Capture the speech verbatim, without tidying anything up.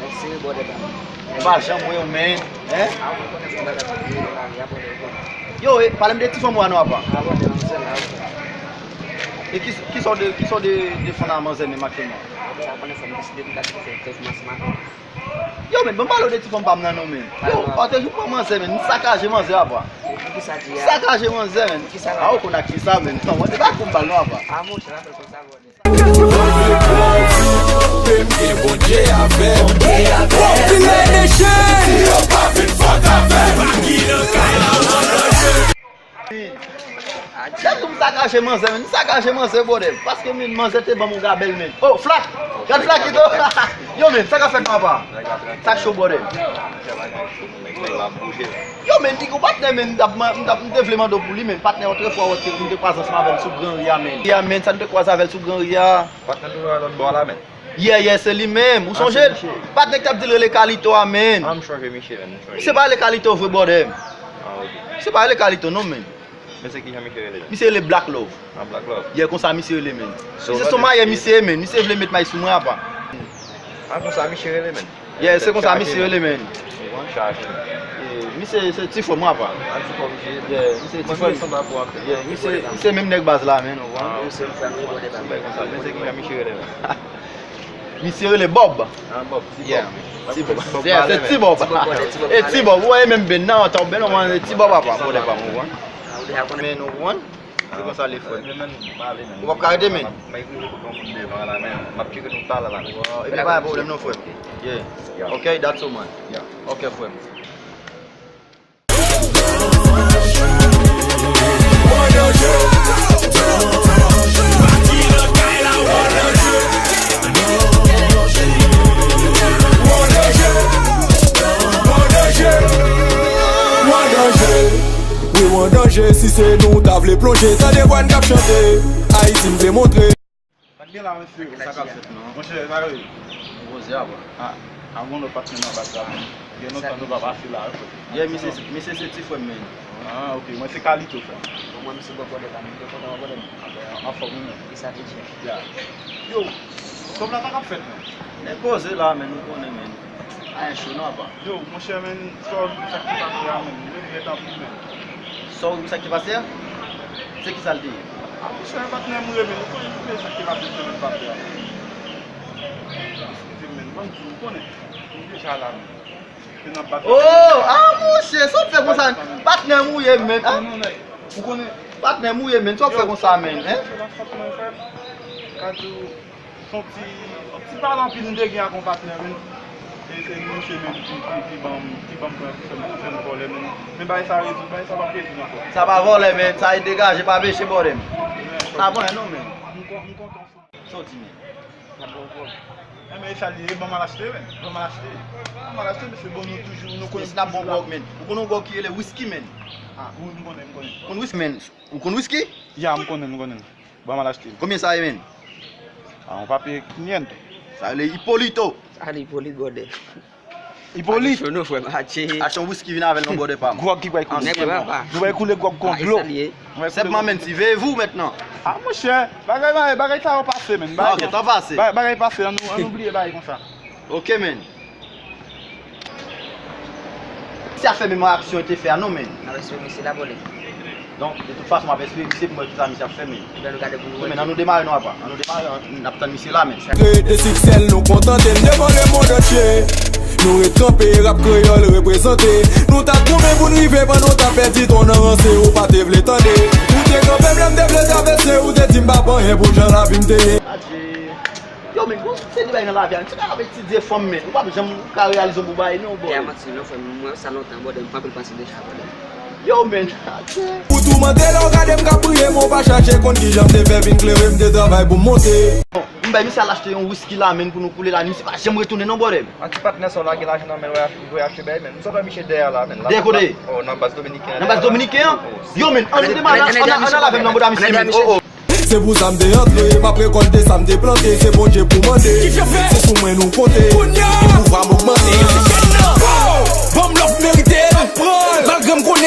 Mèsi wi, brother pa m. Mwen pa janm wè w, man. Hein? Ah, mwen konnen sa bagay la, mwen pa wè, brother. Yo, e, pale m de ti fanm ou a non, apa. Ah, brother, manzè la, brother. E ki, ki sòt de, ki sòt de, de fanm a manzè menm aktyèlman? Ah, brother, ou konnen sa, m deside m ta kite fè, fè kòmansman. Yo, men, ban m pale w de ti fanm pa m nan non, men. Yo, ou te jou pran manzè, men. M sakaje manzè, apa. Pou kisa di a? Sakaje manzè, men. Pou kisa? Ah, ou konn ak kisa, men. Non, mwen te pa konn pale non, apa. Ah, monchè, pa fè l konsa, brother. Chak jou m sakaje manzè, men. M sakaje manzè, brother. Paske, men, manzè te ban m yon gabèl, men. Oh, Flak! Gad Flak, ito! Yo, men, sa k ap fèt, papa? Sa cho, brother. Yo, men, big up patnè, men, m t ap, m t ap, m te vle mande w pou li, men, patnè, otrefwa, ou te, m te kwaze ansanm avè l sou Gran Ri a, men. Ya, men, sa n te kwaze avè l sou Gran Ri a. Patnè toujou nan lòt bò la, men. Yeah, yeah, se li menm. Ou sonje l? Patnè k t ap di l rele Kalito a, men. Ah, m chonje misye, men, m chonje. Misye pa rele Kalito vre, brother. Ah, ok. Misye pa rele Kalito, non, men. Men se kijan misye rele, men? Misye rele Black Love. Ah, Black Love. Yeah, konsa misye rele, men. Misye son mayè misye, men. Misye vle met may sou mwen, apa. Ah, konsa misye rele, men. Yeah, se konsa misye rele, men. Misye se ti frè m, apa. Ah, ti frè misye. Yeah, misye ti frè m. Yeah, misye, misye menm nèg baz la, men, ou konprann? Ah, se frè m, wi, brother pa m. Men se kijan misye rele, men. Misye rele Bob. Ah, Bob, ti Bob. Yeah, ti Bob. Yeah, se ti Bob. E ti Bob, ou wè menm ben nan, antan ben nan, se ti Bob, apa, brother pa m, ou konprann? Men, ou konprann? Se konsa l ye, frè m. Ou p ap ka rete, men. M ap rive kote yon moun devan la, men. M ap tcheke nou talè la, men. Epi pa gen pwoblèm non, frè m. Yeah. Ok, that's all, man. Ok, frè m. Ou an danje, wi, ou an danje, si se nou w ta vle plonje, tande vwa n k ap chante, Ayiti m vle montre. Sa k gen la, mesye, sa k ap fèt, non? Monchè, sa yo ye? Poze a, bro. Ah, a gon lòt patnè nan baz la, men. Gen lontan nou pa pase la, wi. Yeah, misye, misye se ti frè m, men. Ah, ok, mwen se Kalito, frè. Bon, mwen, misye bò brother pa m, mwen kontan wè brother m. Ah, ben, anfòm, wi, men. Kisa te di? Ya. Yo, kòm la sa k ap fèt, men. Nèg poze la, men, nou konnen, men. Ayen cho non, apa. Yo, monchè, men, sa w di sa k te pase a, men, regrèt anpil, men. Sa w di sa k te pase a? Se kisa l te ye? A, monchè, patnè m ou ye, men, ou konnen tout sa k te pase semèn pase a. Eskize m, men, ban m di w, ou konnen, m deja la, men. Se nan bat. Oh, ah, monchè, sa w fè konsa? Patnè m ou ye, men, ah. Ou konnen. Patnè m ou ye, men, sa w fè konsa, men, hein? Ka di w, se yon ti, yon ti pale anpil m te gen ak yon patnè, men. E se misye menm ki, ki, ki ban m, ki ban m pran, fè m, fè m vòlè, men. Men bagay sa rezoud, bagay sa p ap rezoud ankò. Sa pa vòlè, men. Sa e degaje, pa peche, brother m. Sa bon, non, men. M kon-, m kontan. Sa w di, men? N ap ba w gwòg. Enben, e sa l ye, ban m al achte, men. Ban m al achte. Ban m al achte, mesye, bon, nou toujou, nou konnen. Mesye, n ap ba w gwòg, men. Ou konn yon gwòg ki rele wiski, men? Ah, wi, m konnen, m konnen. Konn wiski, men? Ou konn wiski? Ya, m konnen, m konnen. Ban m al achte. Konbyen sa ye, men? Ah, yon papye quinientos. Sa rele Hipólito. Sa rele Hipólito, brother. Ipolit. Achte yon wiski, vin avè l non, brother pa m. Gwòg ki pral koule. Nèg mwen papa. Nou pral koule gwòg kon dlo. Sèlman, men, surveillez-vous maintenant. Ah, monchè, bagay, bagay, bagay sa yo pase, men. Ah, ok, tan pase. Bagay, bagay pase, ann nou, ann nou bliye bagay konsa. Ok, men. Misye ap fè menm aksyon li te fè a non, men. N ap espere misye la vòlè. Donk, de tout fason, m ap espere misye pou m wè kisa misye ap fè, men. Ebyen, nou gade pou nou wè. Men, ann nou demare non, apa. Ann nou demare, n ap tann misye la, men. Kreye de siksè l, nou kontante n devan lemonn antye. Nou ret kanpe, rap kreyòl reprezante. Nou t ap tonbe pou n rive pandan w t ap pèdi tan w nan ranse, ou pa te vle tande. Ou te kanpe m lè m te vle travèse, ou te di m pa p anyen pou jan lavi m te ye. Yo, men, gon seri de bagay nan lavi a, men, si w pa ap etidye fanm, men, ou p ap janm ka reyalize yon bon bagay, non, bro. Te a manti, non, frè m, mwen wè sa lontan, brother, m pran anpil panse deja, brother. Yo, men, atè. Ou toumante lè w gade m k ap priye, men w pa chache konn kijan m te fè vin klere, m te travay pou m monte. Bon, m bay misye al achte yon wiski la, men, pou nou koule la, misye pa janm retounen, non, brother. An ti patnè sa w lage lajan nan men l, w achte, w achte bay, men. M sot wè misye dèyè la, men. Dèyè kote? Oh, nan baz dominiken an. Nan baz dominiken an? Yo, men, ann demare, ann, ann al avè m nan bouda misye, men. Oh, oh. Se pou sa m te antre, m ap rekòlte sa m te plante, se Bondye pou mande. Se sou mwen nou konte, pou pouvwa m ogmante. Ban m lè w merite l, malgre m konnen.